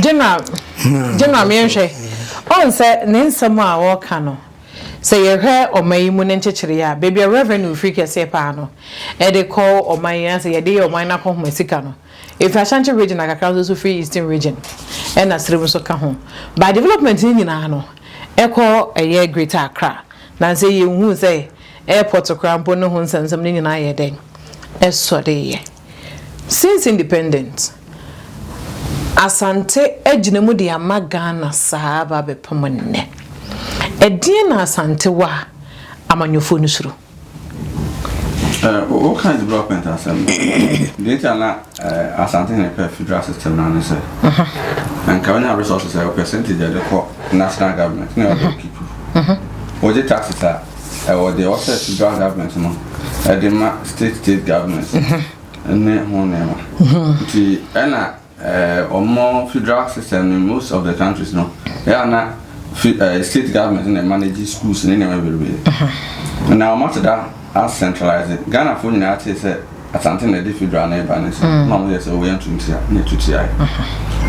General, General, meyɛnhwɛ ɔn sɛ ne nsɛm a wɔka no sɛ yɛhwɛ ɔman yi mu ne nkyekyere a, baabi a revenue firi kɛseɛ paa no ɛde kɔ ɔman yi asɛ yɛde yɛ ɔman no akɔhoma sika no, efi Ashanti Region akakra nso so firi Eastern Region, ɛna Serem nso ka ho. But development ne nyinaa no ɛkɔ ɛyɛ Greater Accra. Na sɛ yɛnhu sɛ airport koraa mpo ne ho nsɛnsɛm ne nyinaa yɛ dɛn ɛsɔre yɛ. Since independent, Asante agyina mu de ama Ghana saa ba bɛpem nnɛ. Ɛdeɛ na Asante wɔ a amanyɔfoɔ no suro? What kind of development asɛm deɛ nti a na Asante ne pɛ federal system na ne sɛ nka wonya resources a percentage a ɛde kɔ national government na ɛwɔ keep. Wogye taxes a, ɛwɔ deɛ ɔsɛ federal government no ɛde ma state government ne ho nneɛma. Nti ɛna ɔmo federal system in most of the countries no, ɛyɛ na state government na manage schools ne nneɛma bebree. Na ɔmo ate da acentralize. Ghana fo nyinaa te sɛ Asante na ɛde federal na ɛba ne so na ɔmo yɛ sɛ ɔyɛ nto ntia ne ɛto tia yɛ.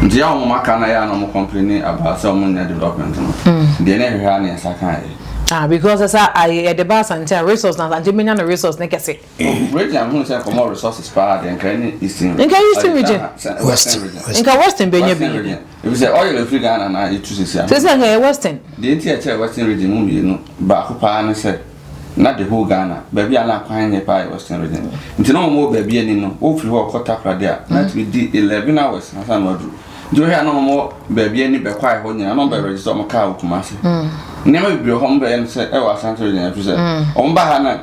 Nti yɛ a ɔmo aka na yɛ a na ɔmo complain about sɛ ɔmo nya development no deɛ, ne ɛhwehwɛ a ne nsa kan yɛ. Ah, because ɛsɛ ayɛ yɛde ba Asante a, resource na Asante benya no, resource ne kɛse. Region ho sɛ nkɔmɔ resources paa deɛ, nka ne Eastern. Nka Eastern Region. Western Region. Nka Western benya Western bi. Region ebi sɛ oil efiri Ghana na etu sisi ano. Sɛ nka yɛ Western. Deɛ nti ɛkyɛ Western Region mu mmienu baako paa ne sɛ na the whole Ghana baabi a na kwan nyɛ paa yɛ Western Region. Nti na wɔn wɔ baabi ani no, wɔfiri hɔ kɔ Takoradi a, na tumi di 11 hours ansa na waduru. Nti wɔhwɛ a, na wɔn wɔ baabi ani bɛkɔ ayɛ hɔ nyinaa na wɔn bɛ register wɔn kaa wɔ Kumasi. Nneɛma bebree hɔ wɔn bɛyɛ no sɛ ɛwɔ Asante Region, ɛfiri sɛ wɔn ba ha na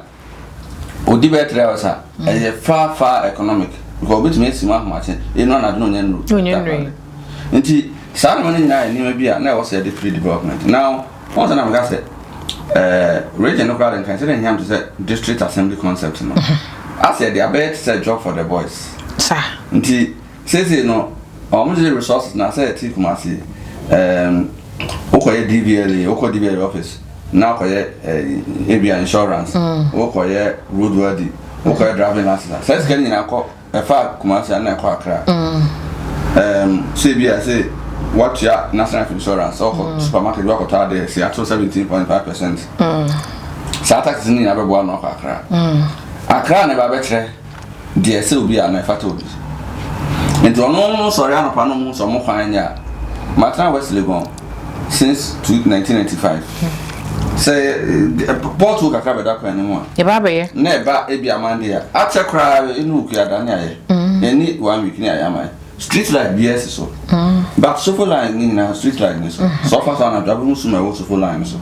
odi bɛyɛ 3 hours a, ɛyɛ far far economic because obetumi esi mu ahomakye enu anadwo na onye nnuru. Onye nnuru. Nti saa nneɛma no nyinaa yɛ nneɛma bi a na ɛwɔ sɛ yɛde free development. Now wɔn sɛ na meka sɛ region no koraa de, nkan sɛ de nhia te sɛ district assembly concept no asɛ yɛde abɛyɛ te sɛ job for the boys. Nti seesei no, ɔmo de resources na sɛ yɛte Kumasi, wokɔyɛ DVLA, wokɔ DVLA office na wokɔyɛ ebia insurance, wokɔyɛ road worthy, wokɔyɛ driving license, saa sika no nyinaa kɔ ɛfa Kumasi a na ɛkɔ Accra. Sɛ bi a sɛ watua National Life Insurance, ɔkɔ supermarket bi akɔtɔ adeɛ si ato 17.5%, saa taxes no nyinaa bɛboa no akɔ Accra. Accra na ɛba bɛkyerɛ deɛ sɛ obi a na ɛfata obi. Nti ɔno no sɔre anɔpa no mu sɛ ɔmo kwan nyɛ a, matena West Legon since 1995 sɛ pothole kakra bɛda kwan no mu a, yɛba abɛyɛ. Na ɛba ebi amande a akyɛ koraa ɛnu okuada ne ayɛ ɛni one week ne ayɛ ama yɛ. Street light bi ɛsi so, but Sofo Line ne nyinaa street light ne so sɛ ɔfa so anadwo abɛhu sum a ɛwɔ Sofo Line so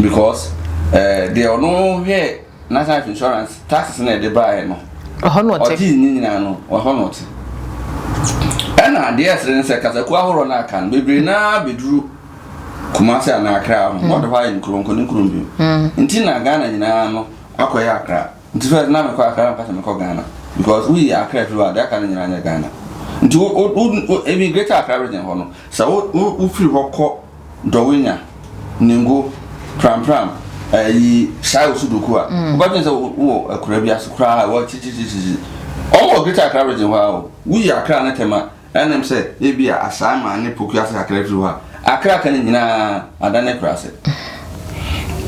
because deɛ ɔno hwɛ National Life Insurance taxes na ɛde baeɛ no, ɔhɔ na ɔte. Ɔgye ne nyinaa no, ɔhɔ na ɔte. Ɛna adeɛ ɛsere ne sɛ kasakuo ahoroɔ no aka no bebree naa bɛduru Kumase anaa Accra ho na ɔde hɔ ayɛ ne kurom nkɔ ne kurom bio. Nti na Ghana nyinaa no akɔyɛ Accra. Nti first na mekɔ Accra na mekasa mekɔ Ghana because woyi Accra firi hɔ a, deɛ aka no nyinaa nyɛ Ghana. Nti wo ebi Greater Accra Region hɔ no, sɛ wo wofiri hɔ kɔ Dɔwenya, Ningo, Prampram, ɛyi Shai Osudoku a, wobɛdwen sɛ wowɔ akura bi ase koraa wɔ kyikyikyikyi. Ɔmo wɔ Greater Accra Region hɔ a o, woyi Accra ne Tema ɛnam sɛ ebi a Asaama ne Poku ase kakra firi hɔ a, Accra ka no nyinaa adane akura ase.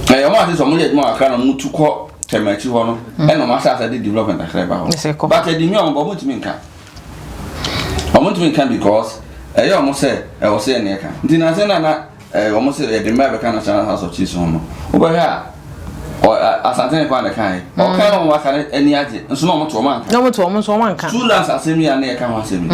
Ɛyɛ ɔmo ase sɛ ɔmo yɛ adwuma wɔ Accra na ɔmo tu kɔ Tema akyi hɔ no, ɛna ɔmo ahyɛ ase de development kakra ba Ɛsɛ hɔ. kɔ. But ɛdi mi a ɔmo bɔ, ɔmo ntumi nka because ɛyɛ ɔmo sɛ ɛwɔ sɛ ɛna ɛka. Nti na sɛ nana ɔmo sɛ yɛde mmaa bɛka National House of Chiefs ho no, wobɛhwɛ a Asante ne kwan na ɛka yɛ ɔka na ɔmo aka no ani agye nso na ɔmo to ɔmo anka. Na ɔmo to ɔmo nso ɔmo anka. Two lands asɛm yi a na yɛka ho asɛm yi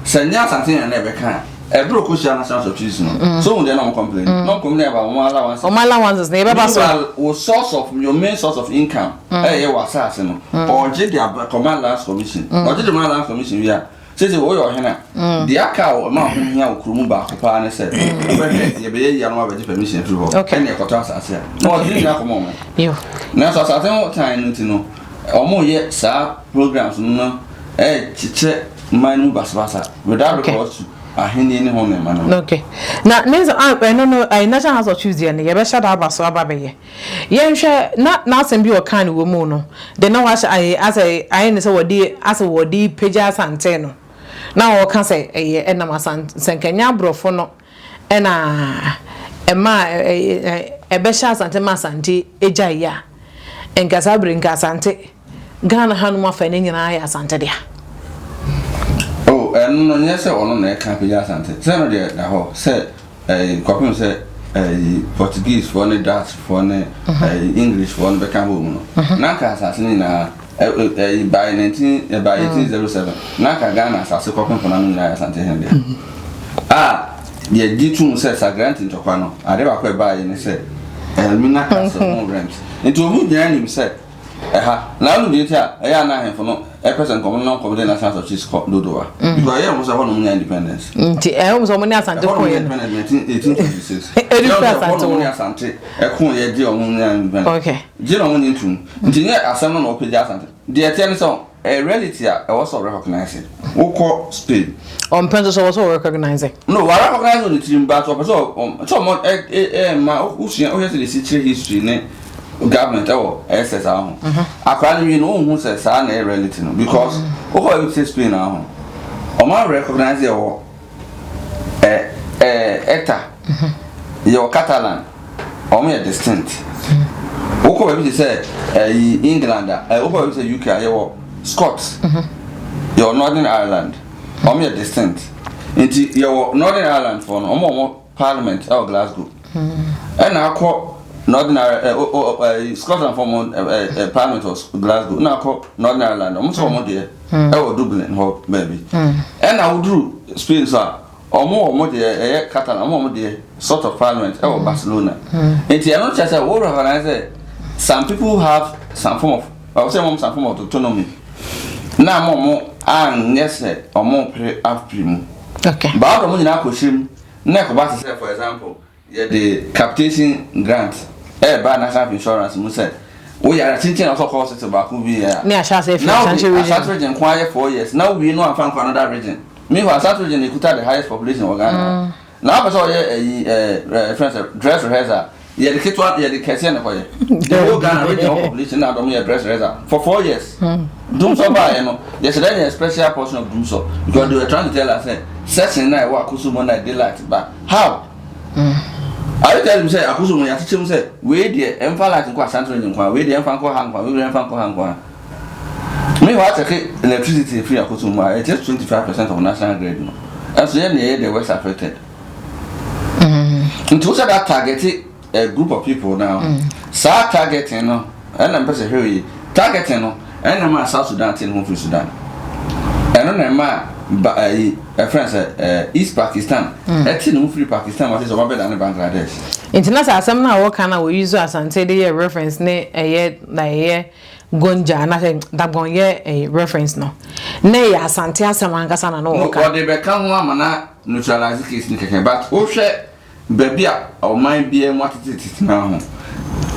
sɛ nyɛ Asante na na ɛbɛka a, ɛbere kɔ hyia National House of Chiefs no so ohun deɛ na ɔmo complain na ɔmo complain about ɔmo allowance. Ɔmo allowances na yɛbɛba so. Meanwhile, wo source of your main source of income ɛyɛ wɔ asase no, ɔgye de aba kɔma Lands Commission. Ɔgye de ma Lands Commission wi a, sese woyɛ ɔhene a, deɛ aka a ɔma ho hia wɔ kurom baako paa ne sɛ wobɛhwɛ yɛbɛyɛ yia no wabɛgye permission firi hɔ, ɛne ɛkɔtɔ asase a na ɔgye ne nyinaa kɔma ɔmo. Nanso asase ho tan no nti no, ɔmo yɛ saa programs no ɛkyekyɛ man no mu basabasa without recourse to ahenni ne ho nneɛma no. Okay, na ne nso ah, ɛno no ɛyɛ National House of Chiefs deɛ no, yɛbɛhyɛ da aba so aba bɛyɛ. Yɛnhwɛ na n'asɛm bi a ɔka no wɔ mu no de na wahyɛ ayɛ asɛ ayɛ ne sɛ wɔde asɛ wɔde pagya Asante no. Na ɔka sɛ ɛyɛ ɛnam Asante, sɛ nka ɛnyɛ aborɔfo no ɛna ɛma ɛbɛhyɛ Asante ma Asante gyaeɛ a, nka saa bere nka Asante, Ghana hanom afa no nyinaa yɛ Asante dea. Oh, ɛno no nyɛ sɛ ɔno na ɛka apagya Asante. Sɛ no deɛ da hɔ sɛ ɛyi kɔpem sɛ ɛyi Portuguese foɔ ne Dutch foɔ ne ɛyi English foɔ no bɛka hɔ mu no. Na nka asase no nyinaa ɛyi by 19 by 1807 na nka Ghana asase kɔpem po no ano nyinaa yɛ Asante hene dea. A yɛgye tom sɛ Sagranti ntɔkwa no ade baako a ɛbaeɛ ne sɛ Elmina Castle ho rent. Nti wɔn nyinaa nim sɛ Ɛha, na wonim deɛ nti a ɛyɛ a na ahemfo no pɛ sɛ nkɔmɔ no na nkɔmɔ de National House of Chiefs kɔ Dodowa? Because ɛyɛ wɔn sɛ ɛhɔnom nya independence. Nti ɛyɛ wɔn sɛ wɔn ne Asante Ɛhɔnom koeɛ nya no. independence 1826. Ɛde Ɛyɛ wɔn firi sɛ Asante ɛhɔnom hɔ. ne Asante ɛkoeɛ gye wɔn nya independence. Okay. Gye na wɔn nye ntom. Nti nyɛ asɛm no na wɔpagya Asante. Deɛ ɛteɛ ne sɛ ɛyɛ reality a ɛwɔ sɛ ɔrecognise. Wokɔ Spain. Ɔmpɛ nso so ɔwɔ sɛ ɔrecognise. No, wa recognise wɔ ne tirim but ɔpɛ sɛ ɔ sɛ ɔmo ɛ ɛ ɛma wosua wohwɛ sɛ de si kyerɛ history ne government ɛwɔ SS aho. Akora no wie no wonhu sɛ saa na ɛyɛ reality no because wokɔ baabi te sɛ Spain aho. Ɔmo recognise ɛwɔ ɛ ɛ ETA yɛwɔ Catalan ɔmo yɛ distinct. Wokɔ baabi te sɛ ɛyi England a ɛ wokɔ baabi te sɛ UK a yɛwɔ Scots yɛwɔ Northern Ireland ɔmo yɛ distinct. Nti yɛwɔ Northern Ireland foɔ no ɔmo wɔ ɔmo parliament ɛwɔ Glasgow. Ɛna akɔ Northern Ireland ɛ o ɛ Scotland foɔ ɔmo ɛ ɛ parliament wɔ Glasgow ɛna akɔ Northern Ireland ɔmo nso ɔmo deɛ ɛwɔ Dublin hɔ baabi. Ɛna woduru Spain so a ɔmo wɔ ɔmo deɛ ɛyɛ Catalan ɔmo wɔ ɔmo deɛ sort of parliament ɛwɔ Barcelona. Nti ɛno kyerɛ sɛ wo recognize sɛ some people have some form of ɔwɔ sɛ ɔmo some form of autonomy na ama ɔmo anyɛ sɛ ɔmo pere apere mu. Okay. Baa ɔmo nyinaa akɔhyɛ mu na ɛkɔba te sɛ for example yɛde capitation grant ɛɛba National Health Insurance mu sɛ woyare kyenkyen na ɔsɛ ɔkɔ hospital baako bi yɛ a Ne ahyɛ ase afiri na Asante wode region. Asante region nko ayɛ 4 years na wowie no amfa nkɔ another region. Meanwhile, Asante region ekuta the highest population wɔ Ghana ha. Na wopɛ sɛ ɔyɛ ɛyi ɛɛ ɛɛ fɛn sɛ dress rehearsal, yɛde ketewa yɛde kɛseɛ na kɔyɛ the whole Ghana region wɔ population na adɔm yɛ dress rehearsal for 4 years. Dumsɔ baayɛ no, yɛhyɛ dɛ yɛ special portion of Dumsɔ because they were trying to tell us sɛ section na ɛwɔ Akosombo na ɛde light ba. How are you telling me sɛ Akosombo yɛakyekyɛ mu sɛ wei deɛ ɛmfa light nkɔ Asante region nkwa, wei deɛ ɛmfa nkɔ ha nkwa, wei deɛ ɛmfa nkɔ ha nkwa? Meanwhile, akyɛke electricity efiri Akosombo a, it's just 25% of national grid no, ɛnso yɛ na yɛyɛ the worst affected. Nti wosɛ that target a group of people now, saa targeting no ɛna mpɛ sɛ hwɛ yi, targeting no ɛna ma South Sudan te ne ho firi Sudan, ɛno na ɛma ba ɛyi ɛfrɛ sɛ East Pakistan ɛte ne ho firi Pakistan wɔte sɛ ɔba bɛda ne Bangladesh. Nti na sɛ asɛm no a wɔka no a wɔyi so Asante de yɛ reference ne ɛyɛ na ɛyɛ Gonja anaasɛ Dagbon yɛ ɛyɛ reference no, na ɛyɛ Asante asɛm ankasa na no wɔka? Wɔde bɛka ho ama na neutralize case no kɛkɛ, but wohwɛ baabi a ɔman biara mu atetetete na ho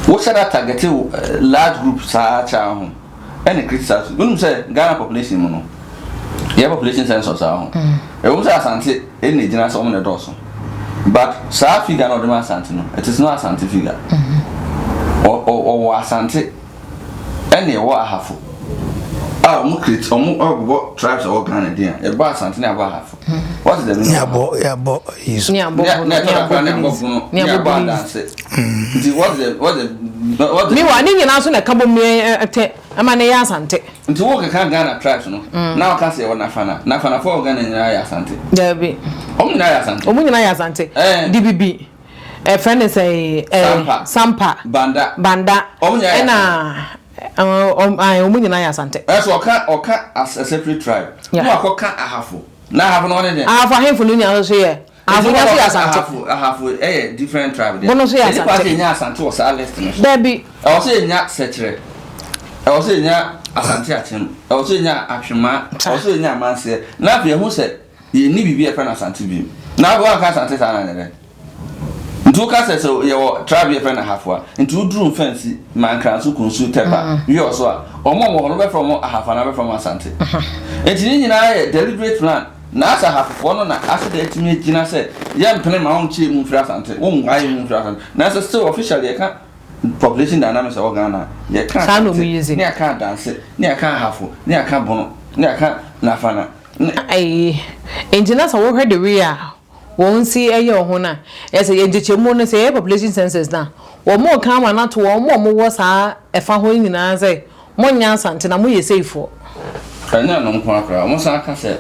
wohyɛ da target large group saa kyɛ ho ɛna criticize. Wonim sɛ Ghana population mu no, yɛ population census saa ho ɛwɔ sɛ Asante ɛna gyina sɛ ɔmo na ɛdɔɔso, but saa figure na ɔde ma Asante no, it is not Asante figure. Ɔwɔ Asante ɛna ɛwɔ Ahafo a ɔmo create ɔmo ɔbobɔ tribes a ɛwɔ Ghana din a ɛbɔ Asante ne abɔ Ahafo. What is the meaning? Ne abɔ yɛabɔ yi so. Ne abɔ ne Bono, ne ne ɛtɔ abɔ dakora ne abɔ Police, Bono ne ne abɔ abɔ Police. Adanse. Nti what the Meanwhile, ne nyinaa nso na ɛka bɔ mu ɛtɛ ɛma ne yɛ Asante. Nti wo keka Ghana tribes no na wɔka sɛ yɛwɔ Nafana, Nafanafo a wɔ Ghana nyinaa yɛ Asante? Dabi. Ɔmo nyinaa yɛ Asante. Ɔmo nyinaa yɛ Asante. Dibibi ɛfrɛ ne sɛ Sampa. Sampa. Banda. Banda. Ɔmo nyinaa yɛ ɛna ɔmo nyinaa yɛ Asante. Ɛso ɔka as a separate tribe na wakɔka Ahafo na Ahafo no ɔne deɛ Ahafo ahemfo no nyinaa nso yɛ Ahafo nyinaa nso yɛ Asante. Ahafo ɛyɛ different tribe deɛ. Bono nso yɛ Ɛni kwa Asante. sɛ yɛnya Asante wɔ saa list no so. Dabi. Ɛwɔ sɛ yɛnya Sɛkyerɛ, ɛwɔ sɛ yɛnya Asante Akyem, ɛwɔ sɛ yɛnya Atwema, ɛwɔ sɛ yɛnya Amanseɛ, na afei ɛho sɛ yɛnni biribi a yɛfrɛ no Asante bio na afei wanka Asante saa na nyɛ dɛ. Nti woka sɛ yɛwɔ tribe yɛfrɛ no Ahafo a, nti woduru Mfɛnsi, Mankranso, Kunsu, Tɛpa, wiɛ so a, ɔmo a ɔmo wɔ hɔ no, wobɛfrɛ ɔmo Ahafo anaa wobɛfrɛ ɔmo Asante? Nti ne nyinaa yɛ deliberate plan na asɛ Ahafofoɔ no na asɛ de atumi agyina sɛ yɛmpene ma wonkyerɛ mu mfiri Asante, wonwae mu mfiri Asante. Nanso still officially yɛka population dynamics ɛwɔ Ghana, yɛka Saa na ɔmo Asante yi zi. ne yɛka Adanse ne yɛka Ahafo ne yɛka Bono ne yɛka Nafana. Ayi, nti na sɛ wohwɛ the way a wɔn si yɛ wɔn ho no a, ɛyɛ sɛ yɛn nkyekyɛmu no, sɛ yɛyɛ population census no a, wɔn reka ama no ato wɔn a wɔwɔ saa ɛfa hɔ yi nyinaa sɛ, monyɛ Asante na moyɛ seifoɔ. Ɛnyɛ ɛno nko ara koraa, wɔsan ka sɛ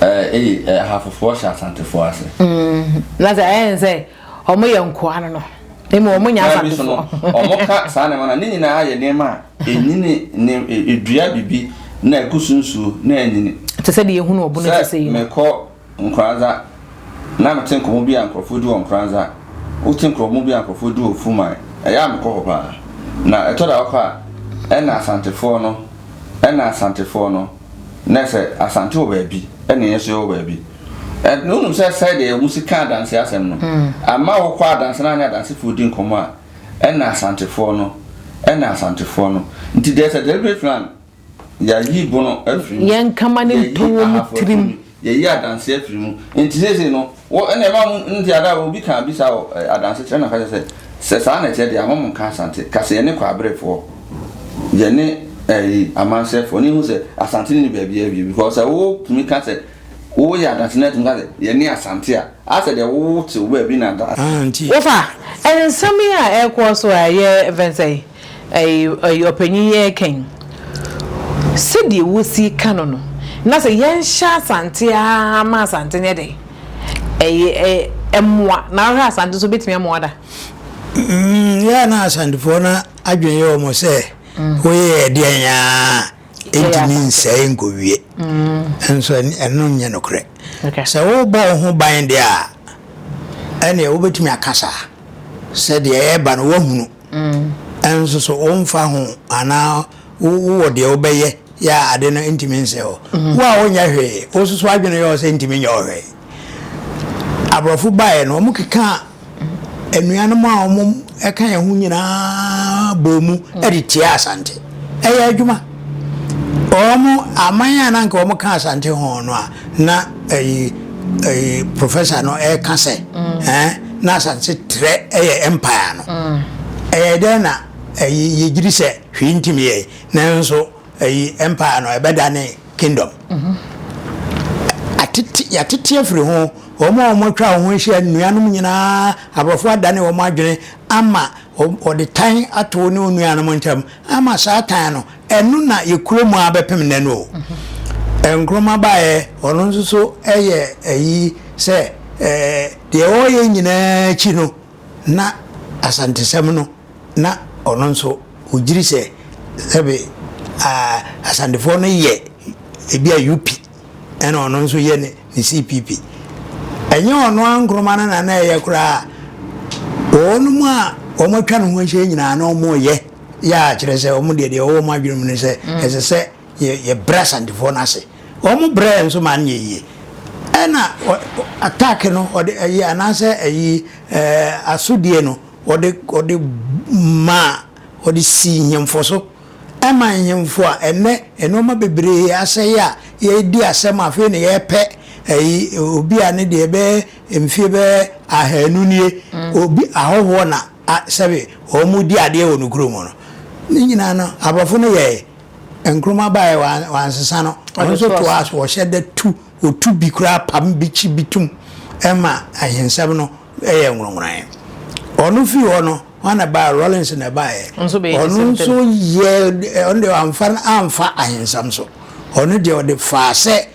ɛɛ eyi Ahafofoɔ hyɛ Asantefoɔ ase. Na sɛ ɛyɛ sɛ wɔyɛ nkoa no no, mmom wɔnyɛ Asantefoɔ. Wɔka saa nneɛma no a, ne nyinaa yɛ nneɛma a Enyini ne edua bibi na ɛgu so nsuo na anyini. Te sɛ deɛ yɛhunu wɔ bunu te sɛ yi no. Sɛ mekɔ Nkoranza na mete nkɔmmɔ bi a nkurɔfoɔ di wɔ Nkoranza, wote nkurɔmmɔ bi a nkurɔfoɔ di wɔ Fuman, ɛyɛ a mekɔ hɔ paa. Na ɛtɔ da wokɔ a, ɛna Asantefoɔ no, ɛna Asantefoɔ no, na sɛ Asante wɔ baabi, ɛna yɛn nso yɛwɔ baabi. Ɛ, wonim sɛ sɛdeɛ wɔsi ka adanse asɛm no, ama wokɔ adanse na ne adansefoɔ di nkɔmmɔ a, Ɛna Asantefoɔ no, ɛna Asantefoɔ no. Nti there's a deliberate plan. Yɛayi bono afiri mu. Yɛnkama no Yɛayi nto wɔn Ahafo afiri tirim. mu. Yɛayi Adanse afiri mu. Nti seesei no, wo, ɛna ɛma mo, nti ada obi kaa bi saa wɔ eh, Adanse kyerɛ na ka kyerɛ sɛ, sɛ saa na ɛteɛ deɛ a, mo monka Asante. Ka sɛ yɛne Kwaberefoɔ, yɛne ɛyi, Amansɛfoɔ, ne hu sɛ Asante ne baabi awie. Because sɛ wotumi ka sɛ Wo yɛ Adase na atumi ka sɛ yɛne Asante a, asɛ deɛ wo te wo baabi na da. Ah nti. Wofa nsɛm yi a ɛrekɔ so a ɛyɛ fɛn sɛ ɛyi ɛyi ɔpanyin yi reka yi, sɛdeɛ wosi ka no no, na sɛ yɛnhyɛ Asante ara ma Asante nyɛ dɛn? Ɛyɛ ɛ ɛmmoa. Na wohwɛ Asante nso bɛtumi amoa da? Mm, yɛ a na Asantefoɔ no adwene yɛ wɔn sɛ woyɛ ɛdeɛn ara ɛntumi nsɛe nkɔwie nso ɛno nyɛ nokorɛ. Sɛ wobɔ wo ho ban deɛ a, ɛneɛ wobɛtumi aka saa sɛ deɛ ɛreba no woahunu nso so womfa ho anaa wowɔ deɛ wobɛyɛ yɛ a ade no ntumi nsɛe hɔ. Wo a wonyɛ hwee, wo nso so adwene yɛ wo sɛ ntumi nyɛ wo hwee. Aborɔfo baeɛ no, wɔkekaa anuanom a wɔka yɛn ho nyinaa bɔɔ mu de tiaa Asante. Ɛyɛ adwuma. Wɔn aman a na anka wɔka Asante ho no a na ɛyi ɛyi professor no ɛka sɛ ɛn na Asante trɛ ɛyɛ empire no. Ɛyɛ dɛn na ɛyi yɛgyiri sɛ hwee ntumi yɛ nanso ɛyi empire no ɛbɛdane kingdom. Atete, yɛatete afiri ho. Wɔn a wɔatwa wɔn ho ahyia, nuanom nyinaa, aborɔfo adane wɔn adwene ama wɔde tan ato wo ne wo nuanom ntam ama saa tan no, ɛno na yɛkura mu ara bɛpem nnɛ no o. Nkrumah baeɛ, ɔno nso so yɛ ayi sɛ deɛ ɔreyɛ nyinaa akyi no, na Asantesɛm no na ɔno nso ɔgyiri sɛ sɛbe Asantefoɔ no yɛ ebi a UP ɛna ɔno nso yɛ ne ne CPP. Ɛnyɛ ɔno ara Nkrumah no na na ɛyɛ koraa. Wɔn a wɔatwa ne ho ahyia nyinaa na wɔyɛ yɛ a kyerɛ sɛ wɔn deɛ deɛ ɛwɔ wɔn adwene mu ne sɛ ɛsɛ sɛ yɛ yɛbrɛ Asantefoɔ no ase. Wɔn brɛɛ nso ma no nyɛ yie. Ɛna attack no ɔde ɛyi anaasɛ ɛyi ɛɛ asodie no ɔde ɔde maa ɔde sii nhemfo so. Ɛma nhemfo a ɛnɛ nneɛma bebree asɛe a yɛredi asɛm afei na yɛrepɛ ɛyi obi a ne deɛ bɛyɛ mfie bɛyɛ ahanu nie obi ahɔhoɔ na sɛbe wɔn di adeɛ wɔ ne kurom no. Ne nyinaa no aborɔfo no yɛɛ Nkrumah baeɛ wansesa no, ɔno nso toaa so, ɔhyɛ da tu, ɔtu bi koraa pam bi kyi bi tum ma ahensɛm no yɛ nworonnworan. Ɔno firi hɔ no, hwan na ɛbaeɛ? Rawlings na ɛbaeɛ. Ɔno nso yɛ, ɔno deɛ wamfa amfa ahensɛm so. Ɔno deɛ ɔde faa sɛ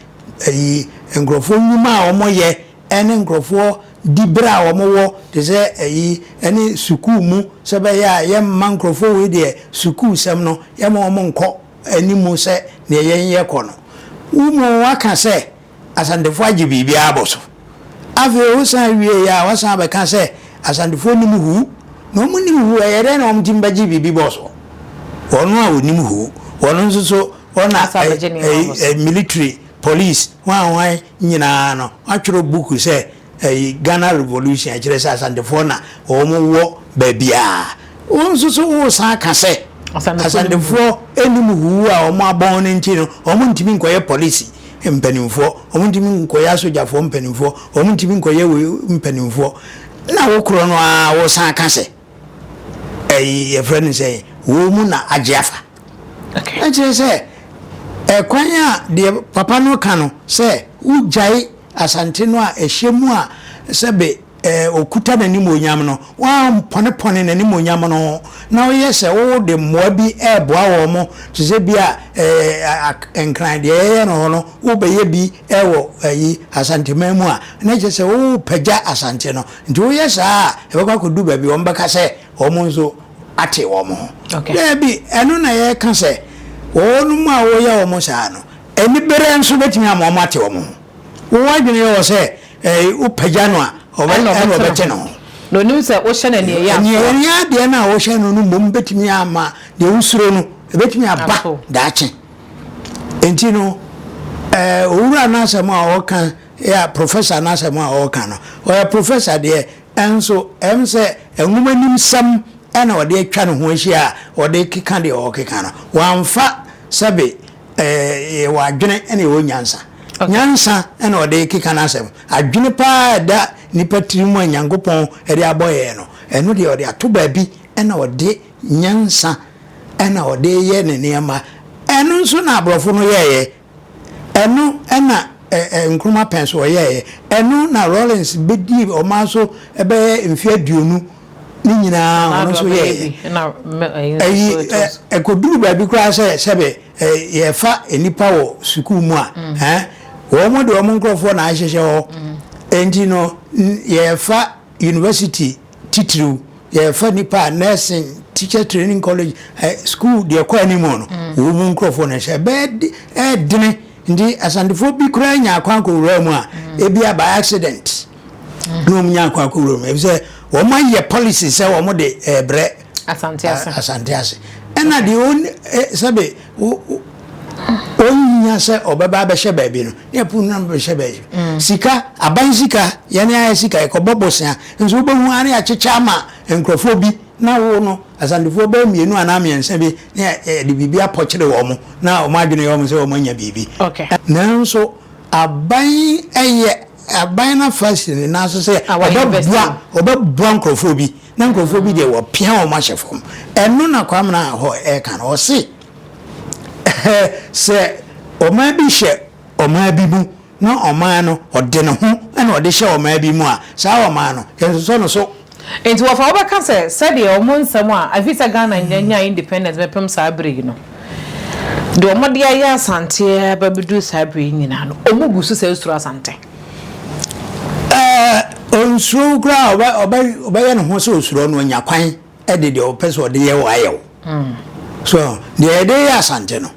ayi nkurɔfoɔ nnwuma a wɔyɛ ne nkurɔfoɔ diberɛ a wɔwɔ te sɛ ayi ne sukuu mu sɛ ɛbɛyɛ a yɛmma nkurɔfoɔ wei deɛ sukuusɛm no yɛmma wɔn nkɔ anim sɛ deɛ yɛn yɛkɔ no. Wo mu woaka sɛ Asantefoɔ agye biribiara abɔ so. Afei wosan wieeɛ a woasan abɛka sɛ Asantefoɔ nim hu. Na wɔn nim hu ɛyɛ dɛn na wɔn tumi bɛgye biribi bɔ so? Wɔn a wɔnim hu, wɔn nso so wɔn na military, police, hwan hwan nyinaa no wɔatwerɛ book sɛ ɛyi Ghana revolution ɛkyerɛ sɛ Asantefoɔ na wɔn wɔ baabiara. Wo nso so wosan ka sɛ Asantefoɔ nnim huu a wɔn abɔn no nti no wɔn ntumi nkɔyɛ polisi mpanimfoɔ, wɔn ntumi nkɔyɛ asogyafoɔ mpanimfoɔ, wɔn ntumi nkɔyɛ wei mpanimfoɔ. Na wo korɔ no ara wosan ka sɛ ɛyi yɛfrɛ no sɛ wɔn mu na agye afa. Ɛkyerɛ sɛ. Ɛkwan a deɛ papa no ka no sɛ wogyae Asante no a ɛhyɛ mu a sɛbe ɔkuta n'animuonyam no, woampɔnepɔne n'animuonyam no ho, na woyɛ sɛ wode mmoa bi reboa wɔn, te sɛ bi a Nkran deɛ yɛyɛ no hɔ no, wobɛyɛ bi wɔ ayi Asanteman mu a, na kyerɛ sɛ worepagya Asante no. Nti woyɛ saa a, ɛbɛkɔ akɔdu baabi wɔbɛka sɛ wɔn nso ate wɔn ho. Daabi, ɛno na yɛreka sɛ wɔnom a woyɛ wɔn saa no, anibereɛ nso bɛtumi ama wɔn ate wɔn ho. Wo adwene yɛ wɔ sɛ ɛɛ wopagya no a ɔbɛ ɛna ɔbɛte ne ho. Na onim sɛ wohyɛ no aniɛyaa so a. Aniɛyaa deɛ no a wohyɛ no no mmom bɛtumi ama deɛ wosuro no ɛbɛtumi aba daakye. Nti no ɛɛ owura no asɛm a ɔka yɛ professor no asɛm a ɔka no ɔyɛ professor deɛ ɛnso ɛm sɛ nwoma nim sɛm ɛna ɔde atwa ne ho ahyia a ɔde keka deɛ ɔkeka no. Wamfa sɛbe ɛɛ yɛwɔ adwene ɛna yɛwɔ nyansa. Nyansa na ɔde rekeka n'asɛm. Adwene paa a ɛda nnipa tirim a Nyankopɔn de abɔ yɛn no, ɛno deɛ ɔde ato baabi na ɔde nyansa na ɔde reyɛ ne nneɛma. Ɛno nso na aborɔfo no yɛeɛ. Ɛno na Nkrumah pɛn so ɔyɛeɛ. Ɛno na Rawlings bɛdii ɔman so bɛyɛ mfeɛ aduonu ne nyinaa ɔno nso yɛeɛ. Ɛyi ɛkɔduru baabi koraa sɛ sɛbe yɛfa nnipa wɔ sukuu mu a, wɔn de wɔn nkurɔfoɔ na ahyehyɛ hɔ. Enti no, yɛfa university titiriw, yɛfa nnipa a nursing, teacher training college, school deɛ ɛkɔ anim no, wɔn mu nkurɔfoɔ na ɛhyɛ. Ɛbɛyɛ ɛdene nti Asantefoɔ bi koraa nya akwan kɔwura mu a, ebia by accident na wɔn nya akwan kɔwura mu. Efisɛ wɔn ayɛ policy sɛ wɔn de ɛbrɛ Asante ase. Asante ase. Ɛna deɛ ɔn sɛbe ɔnnya sɛ ɔbɛba abɛhyɛ baabi no, ne ɛpo no bɛhyɛ baabi. Mm. Sika, aban sika, yɛne ayɛ sika, yɛkɔbɔ bosea, nso wobɛhu ara ne yɛakyekyɛ ama nkurɔfoɔ bi na wo no, Asantefoɔ bɛyɛ mmienu anaa mmiɛnsa bi ne yɛde biribi apɔkyere wɔn na wɔn adwene yɛ wɔn sɛ wɔn anya biribi. Okay. Nanso aban ɛyɛ aban no afa si ne nan so sɛ ɔbɛboa ɔbɛboa nkurɔfoɔ bi. Na nkurɔfoɔ bi deɛ wɔpia wɔn ahyɛ fam. Ɛno na Kwamina hɔ ɛreka no. Ɔse sɛ ɔman bi hyɛ ɔman bi mu na ɔman no ɔde ne ho na ɔde hyɛ ɔman bi mu a, saa ɔman no yɛnsosɔ no so. Nti wɔfa wobɛka sɛ sɛdeɛ wɔn nsɛm a ɛfiri sɛ Ghana nyaa independence bɛpem saa berɛ yi no, deɛ wɔde ayɛ Asante aba bɛduru saa berɛ yi nyinaa no, wɔn gu so sɛ suro Asante? Ɛɛ, onsuro wo koraa ɔbɛ ɔbɛ ɔbɛyɛ ne ho sɛ osuro no ɔnya kwan de deɛ ɔpɛ sɛ ɔde yɛ wo ayɛ wo. Mm. So deɛ yɛde yɛ Asante no,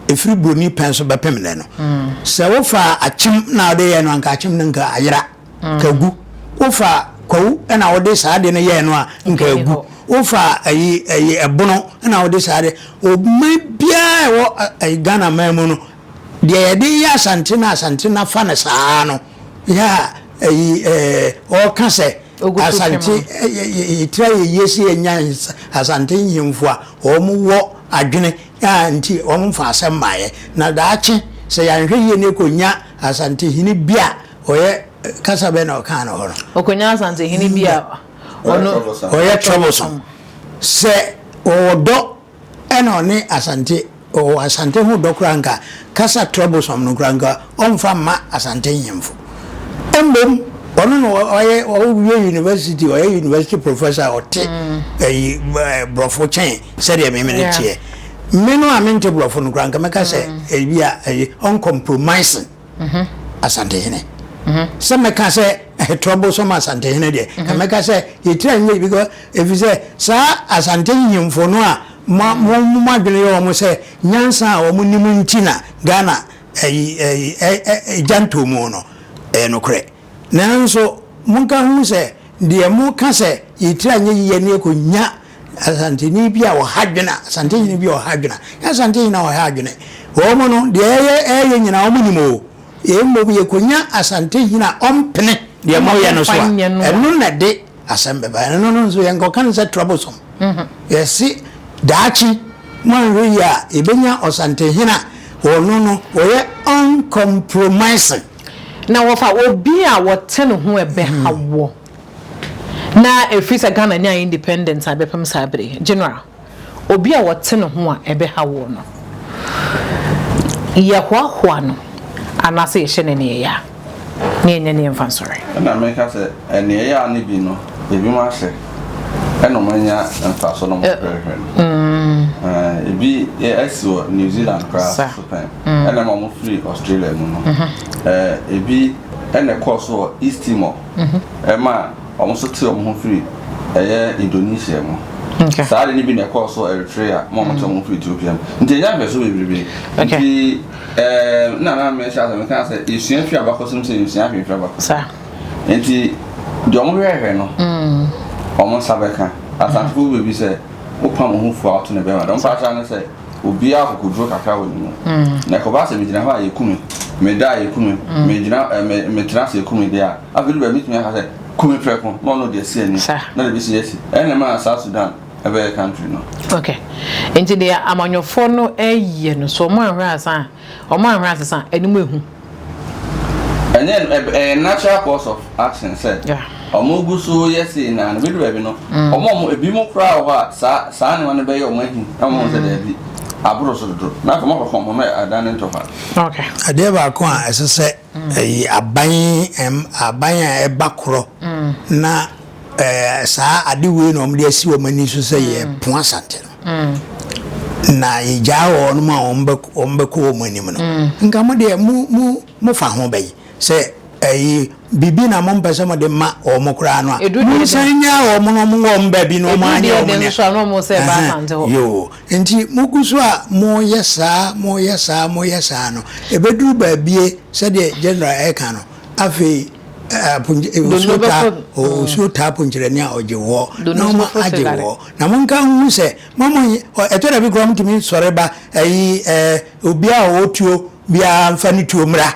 ɛfiri buroni pɛn so bɛpem nnɛ no, mm. sɛ wofa akyem na wode yɛ no anka akyem no nka ayera, mm. ka gu. Wofa kwawu na wode saa de no yɛɛ no a nka agu. Wofa ayi ayi ɛbono na wode saa de ɔman biara ɛwɔ ayi Ghana man mu no Deɛ yɛde yɛ Asante na Asante no afa no saa no, yɛ a ɛyi ɛɛ ɔreka sɛ Asante yɛtira yɛ yie sɛ yɛnya Asante nhemfo a wɔn wɔ adwene a nti wɔn mfa asɛm mmaeɛ. Na daakye sɛ yɛanhwɛ yie na yɛkɔnya Asantehene bi a ɔyɛ kasa bɛn na ɔkaa no hɔ no? Ɔkɔnya Asantehene bi a ɔno ɔyɛ troublesome. Sɛ ɔwɔ dɔ Ɛna ɔne Asante ɔwɔ Asante ho dɔ koraa nka kasa troublesome no koraa nka ɔmfa mma Asante nhemfo. Mbom ɔno na ɔyɛ ɔwie university ɔyɛ university professor a ɔte ɛyi brɔfo kyɛn sɛdeɛ me mene teɛ. Me no a mente brɔfo no koraa nka mɛka sɛ ebi a ɛyi uncompromising. Asantehene. Sɛ mɛka sɛ troublesome Asantehene deɛ, ka mɛka sɛ yɛtiri anyɛ because ɛfiri sɛ saa Asante nhemfo no a mo mo adwene yɛ wɔn sɛ nyansa a wɔn nim nti na Ghana ɛyi ɛyi ɛgya ntoo mu no, ɛyɛ nokorɛ. Nanso monka ho sɛ deɛ moka sɛ yɛtiri anyɛ yie ne yɛkɔnya Asanteni bi a ɔha dwene a, Asantehene bi a ɔha dwene a, nyɛ Asantehene a ɔha adwene. Wɔn no, deɛ ɛyɛ ɛyɛ nyinaa wɔn nim o. Mmom yɛkɔnya Asantehene a ɔmpene deɛ moyɛ no so a, ɛno na ɛde asɛm bɛba. Ɛno no nso yɛnkɔka no sɛ troublesome. Yɛse daakye moanhwɛ yie a, yɛbɛnya Ɔsantehene a ɔno no ɔyɛ uncompromising. Na wɔfa obi a wɔte ne ho ɛbɛha woɔ. Na ɛfiri sɛ Ghana nyaa independence a bɛpem saa bere yi, General, obi a ɔte ne ho a ɛbɛha woɔ no. Yɛhoahoa no anaasɛ yɛhyɛ no aniɛyaa na yɛnyɛ ne yɛmfa nsɔre? Ɛna meka sɛ, Aniɛyaa no bi no, ebinom ahyɛ, ɛna wɔanya mfaso na wɔhwehwɛ no. Ebi asi wɔ New Zealand koraa so pɛn, ɛna ɛma wɔfiri Australia mu no. Ebi ɛna ɛkɔɔ so wɔ East Timor, ɛma Wɔn nso tee wɔn ho firii ɛyɛ Indonesia mu. Saa ade no bi na ɛkɔɔ so Eritrea ma wɔn tee wɔn ho firii Ethiopia mu. Nti ɛnyɛ nhwɛso bebrebe. Nti ɛɛ na na mehyɛ ase meka sɛ yɛsua firi abakɔsɛm sɛ yɛnsua hwee firi abakɔsɛm. Nti deɛ wɔn hwehwɛ no mm. wɔn nsa bɛka. Asantefo mm. baabi sɛ wopam wo ho fua woto ne bɛrima. Deɛ wɔn pa akyerɛ ne sɛ obiara akokoduro kakra wɔ ne mu. Mm. Na ɛkɔba sɛ megyina hɔ a yɛku me, meda a yɛku me, megyina metena ase yɛku me deɛ a Afei de bɛtumi aka sɛ ku me prɛko na ɔno deɛ si ani na deɛ bɛsi asi. Ɛna ɛma South Sudan ɛbɛyɛ country no. Ok nti deɛ amanyɔfoɔ no ɛyɛ no so ɔmo anhwɛ asa a ɔmo anhwɛ asesa a anim ehu. Ɛnyɛ ɛyɛ natural course of action sɛ ɔmo gu so yɛ sei naa no bɛdu baabi no ɔmo ɔmo ebi mo koraa wɔ hɔ a saa saa nneɛma no bɛyɛ ɔmo ahi na ɔmo sɛ daabi aboro so dodo na afei ɔmo akɔka ɔmo ho na adan ne ntɔkwa. Okay. Adeɛ baako a ɛsɛ sɛ Ɛyi aban ɛm aban a ɛba korɔ na ɛɛ saa ade wei na wɔde asi wɔn ani so sɛ yɛ po asante no na yɛgyaa wɔn a wɔn bɛ wɔn bɛkɔ wɔn anim no nka mo deɛ mo mo mo fa ho bɛyi sɛ ɛyi biribi na mo mpɛ sɛ mo de ma wɔn koraa no a mo nsan nyaa wɔn na wɔn wɔ wɔn baabi na wɔn anyɛ wɔn nea yoo. Enti mogu so a moreyɛ saa, moreyɛ saa, moreyɛ saa no, ɛbɛduru baabie sɛdeɛ General ɛreka no, afei osuo taa, osuo taa ponkyerɛni a ɔgye woɔ, na wɔn agye woɔ. Na monka nhu sɛ, mo mo, ɛtɔ da bi koraa motumi sɔre ba, ɛyi, ɛɛ, obiara a ɔwɔ tuo biara mfa ne tuo mmra.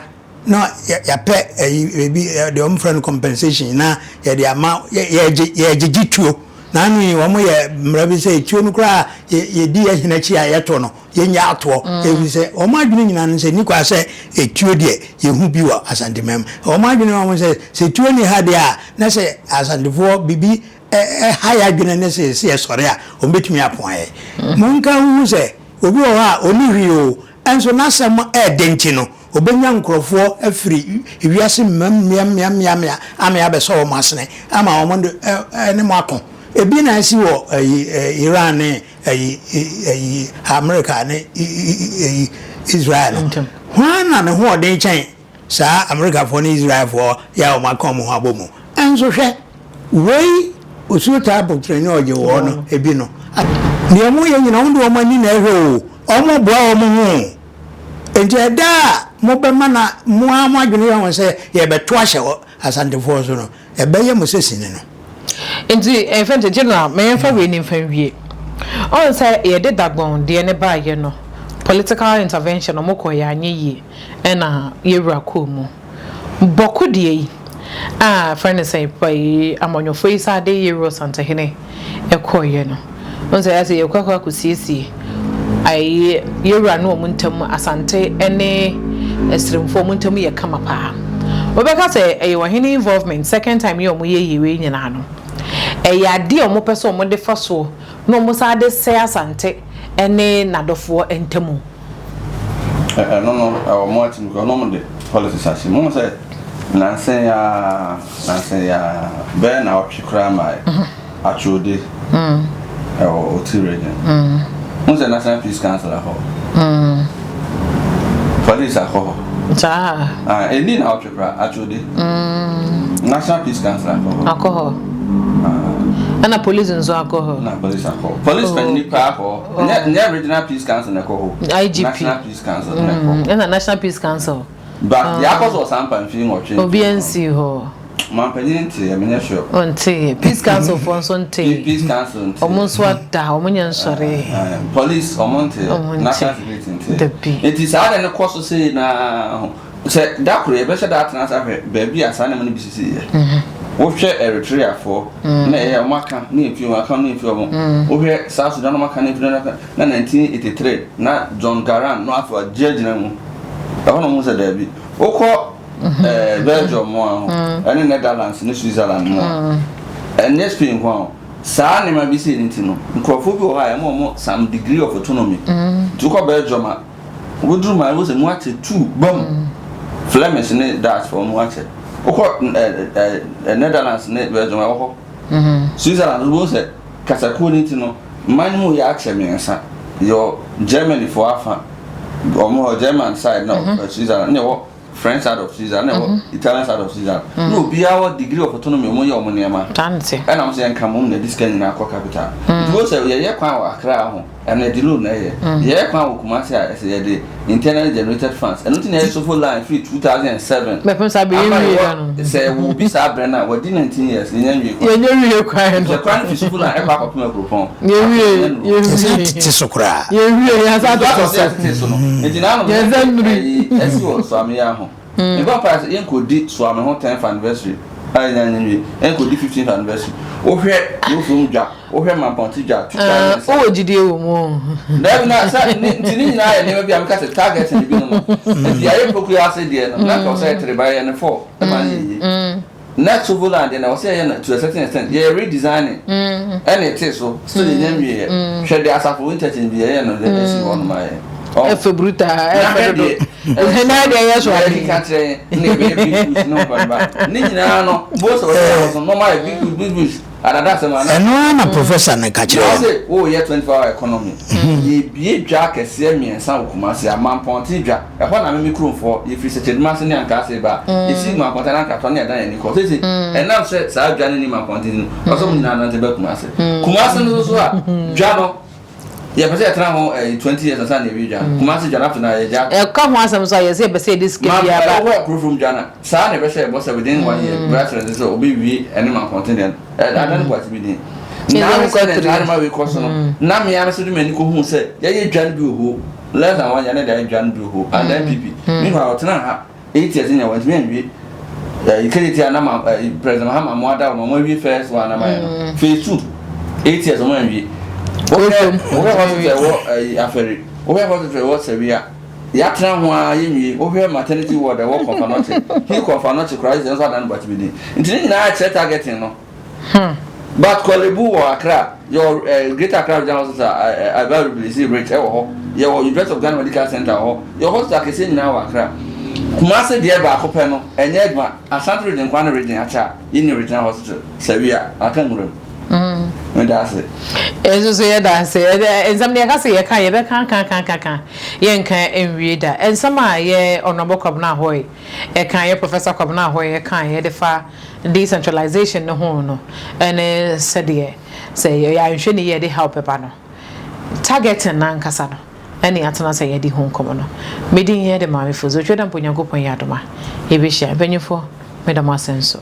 na yɛapɛ ɛyi ebi deɛ wɔn frɛ no compensation na yɛde ama yɛgye yɛgyegye tuo na ano yi wɔn yɛ mmara bi sɛ tuo no koraa yɛdi yɛ hene akyi a yɛto no yɛnyɛ atoɔ mm. ebi sɛ wɔn adwene nyinaa no sɛ ni kwa sɛ etuo deɛ yɛhu bi wɔ asantemam wɔn adwene wɔn sɛ sɛ tuo ni ha deɛ a na sɛ asantefoɔ bibi ɛha yɛ adwene ne sɛ sɛ yɛsɔre a wɔn bɛtumi apoa yɛ mm. monka huhu sɛ obi wɔ hɔ a ɔni hwee o ɛnso n'asɛm ɛɛdɛ nti no Ɔbɛnya nkurɔfoɔ afiri wiase mmeammea ame abɛsɔ wɔn asene ama wɔn de ne mo ako. Ebi na asi wɔ ayi Iran ne ayi ayi Amerika ne ayi Israel no. Hwan na ne hoɔden kyɛn saa Amerikafoɔ ne Israelfoɔ yɛ a wɔn aka wɔn ho abɔ mu? Nso hwɛ, wei osuo taa pokyerɛni a ɔgye wɔn no ebi no. Deɛ wɔyɛ nyina wɔn de wɔn ani na ɛhwɛ o, wɔboa wɔn ho o. Enti ɛda a mobɛma na mo ara mo adwene yɛ ho sɛ yɛrebɛto ahyɛ Asantefoɔ so no, ɛbɛyɛ mo sɛ sini no. Nti ɛmfa nti General ma yɛmfa wei no mfa nwie. Ɔhu sɛ yɛde Dagbon deɛ no baeɛ no, political intervention ɔmo kɔeɛ anyɛ yie ɛna yɛwura kɔɔ mu. Bɔko deɛ yi a frɛ no sɛn pa yi amanyɔfoɔ yi saa de yɛ wura Santehene kɔeɛ no wohu sɛ ayɛ sɛ yɛkɔ akɔ akɔsiesie ayi yɛwura ne wɔn ntam Asante ne Asirimfoɔ wɔn ntam yɛ kama paa. Wobɛka sɛ ɛyɛ ɔhene involvement second time yi a wɔyɛ yie wei nyinaa no ɛyɛ adeɛ a wɔpɛ sɛ wɔde fa soɔ na wɔn san de sɛe Asante ne n'adɔfoɔ ntam. Ɛno no ɛwɔ mo akyi because na wɔn de politics ahyɛ mu. Mo sɛ nansa yi ara nansa yi ara bɛyɛ na ɔtwe koraa ma atwode ɛwɔ Oti region. Mo sɛ National Peace Council akɔ hɔ. Police akɔ hɔ. Saa. Ah, ɛni na ɔtwe koraa atwode. National Peace Council akɔ hɔ. Akɔ hɔ. Ɛna police nso akɔ hɔ. Na police akɔ hɔ. Police panyin koraa akɔ hɔ. Nyɛ nyɛ regional peace council na ɛkɔ hɔ. IGP. National peace council na ɛkɔ. Ɛna national peace council. But deɛ akɔ so wɔ saa mpa mfie nwɔtwe. Obi nsi hɔ. Mampanyin nte yɛ menyɛ sure. Ɔnte peace council foɔ nso nte. Peace council nte. Ɔmo nso ada ɔmo nyɛ nsɔre. Police ɔmo nte. National security nte. Dabi. Nti saa de no kɔ so sei naa ho. Sɛ da koro yɛbɛhyɛ da atena ase ahwɛ baabi a saa nneɛma no bi sisi yɛ. Wohwɛ Eritreafoɔ na ɛyɛ wɔn aka ne mfi wɔn aka ne mfi wɔn. Wohwɛ South Sudan wɔn aka ne mfi wɔn na 1983 na John Garang no afɔ agyinagyina mu. Ɛhɔ na wɔn sɛ daabi. Wokɔ ɛɛ Belgium mu a ho ɛne Netherlands ne Switzerland mu a ɛnyɛ Spain nko a saa nneɛma bi sei ne ti no nkurɔfoɔ bi wɔ hɔ a ɛma wɔn some degree of autonomy. Nti wokɔ Belgium a. Wobɛduru Mali wosɛ mu akyɛ tu bam. Flemish ne Dutch fɔ mu akyɛ. Wokɔ Netherlands ne Belgium ɛwɔ hɔ. Switzerland wobɛhu sɛ kasakuo no nti no man no mu yɛ akyɛ mmiɛnsa. Yɛwɔ Germany foɔ afa, wɔn wɔ German side na Switzerland, na ɛwɔ French side of Switzerland, na ɛwɔ Italian side of Switzerland. Na obiara wɔ degree of autonomy, wɔn yɛ wɔn nneɛma. Ɛna wɔn sɛ yɛn ka mom na yɛde sika nyinaa kɔ capital. Nti wɔn sɛ yɛyɛ kwan wɔ Accra ho, ɛno yɛde loan na ɛyɛ. Yɛyɛ kwan wɔ Kumasi a, ɛsɛ yɛde internally generated funds. Ɛno nti na yɛyɛ Sofo line firi 2007. Bɛpem saa bɛ yɛn wie da no. Sɛ ɛwɔ obi saa brɛ no a, wadi 19 years, yɛnya nwie kwan. Yɛnya wie kwan no. Sɛ kwan no fi Sofo line ɛkɔ akɔpem Akuropɔn. Yɛn wie, yɛn wie. Yɛsan tete so koraa. Yɛn wie, yɛn san tete so. Yɛn tete so no. Nti na ano yɛn san nuri. Ɛsi wɔ Suame ho. Mebɔ mpaeɛ sɛ yɛnkɔdi Suame ho 10th anniversary a yɛnya nyɛ nwie. Yɛnkɔdi 15th anniversary. Wohwɛ Nufuom dwa, wohwɛ Mampɔnte dwa, 2007. Wowɔ gyidie wɔ mu o. Daabi na sɛ nti ne nyinaa yɛ nneɛma bi a meka sɛ target ne bi no no. Nti yɛayɛ pokua ase deɛ no, na nka ɔsɛ yɛ tere ba yɛ ne 4 ɛma ne yɛ yie. Na Togoland deɛ na ɔsɛ yɛyɛ no to a certain extent, yɛyɛ redesigning ɛna ɛte so, still yɛnya nwieɛ. Hwɛ deɛ asafo interchange bi yɛyɛ no deɛ ɛsi hɔ nom ayɛ. Ɛfɛ brutal, ɛfɛ dodo. Na deɛ ɛyɛ so ade. Yɛkeka kyerɛ yɛn na ɛbɛyɛ big push ne ɔba ne nyinaa no, most of the time no normal yɛ big push, big push adada asɛm ana. Ɛno ara na professor no ka kyerɛ yɛn. Ɔse woyɛ 24 hour economy, yɛbie dwa akɛseɛ mmiɛnsa wɔ Kumasi, Amampɔnten dwa. Ɛhɔ na me me kuromfoɔ, yɛfiri Sɛkyɛdumase ne Ankaase ba a, yɛsi Mampɔnten anaa Nkratoa ne yɛdan yɛn ani kɔ. Seesei, ɛnam sɛ saa dwa no nni Mampɔnten nti no, ɛwɔ sɛ wɔn nyinaa nante ba Kumase. Kumase no nso so a, dwa no, yɛpɛ sɛ yɛtena ho ɛyi 20 years ansa na yɛwie dwa no. Kumase dwa no, afei na yɛgya ato. Ɛka ho asɛm nso a, yɛsɛ yɛpɛ sɛ yɛde sika biara ba. Wowɔ Kurofrom dwa no a, saa na ɛbɛhyɛ ɛbɔ sɛ within one year, Vice President sɛ ɔbɛwie ɛne Mampɔnten deɛ no. Ada no boate bi din. Na me sɛ ne saa nneɛma wei kɔ so no, na me ara nso de m'ani kɔhuu sɛ yɛyɛ dwa no bi wɔ hɔ. Less than one year na yɛde dwa no bi wɔ hɔ. And NPP. Meanwhile, ɔtena ha 8 years nya wantumi anwie. Kɛtɛti a na ma President Mahama mo ada wɔn awie first one ama yɛ no. Phase 2 8 years wɔn anwie. Wohwɛ hospital ɛwɔ Afɛri, wohwɛ hospital ɛwɔ Sɛwia. Yɛatena ho ara yɛnwie. Wohwɛ maternity ward ɛwɔ Komfo Anokye. He Komfo Anokye koraa sɛ nso adan bɔte bi din. Nti ne nyinaa kyerɛ targeting no. But Korle Bu wɔ Accra, yɛwɔ eh, Greater Accra Regional Hospital a ɛbɛ replace Rich ɛwɔ hɔ. Yɛwɔ University of Ghana Medical Center wɔ hɔ. Yɛwɔ hospital akɛseɛ nyinaa wɔ Accra. Kumasi deɛ baako pɛ no, ɛnyɛ adwuma. Ashanti region nkoa ne region akyɛ a yɛnni regional hospital. Sawia, aka nwuram. Meda ase. Yɛn nso so yɛda ase. Nsɛm no yɛka sɛ yɛka a, yɛbɛka aka aka aka aka, yɛnka nwie da. Nsɛm a yɛ Honourable Kwabena Ahoy ɛka, yɛ Professor Kwabena Ahoy ɛka yɛde fa decentralization no ho no, ɛne sɛdeɛ sɛ yɛanhwɛ no yie a ɛde haw bɛba no. Targeting no ankasa no ɛne yɛatena ase a yɛadi ho nkɔmmɔ no. Me din yɛ de Maame Fozo. Otwa da mpo Onyankopɔn yɛ adom a, yɛbɛhyia. Mpanyinfoɔ, meda mo ase nso.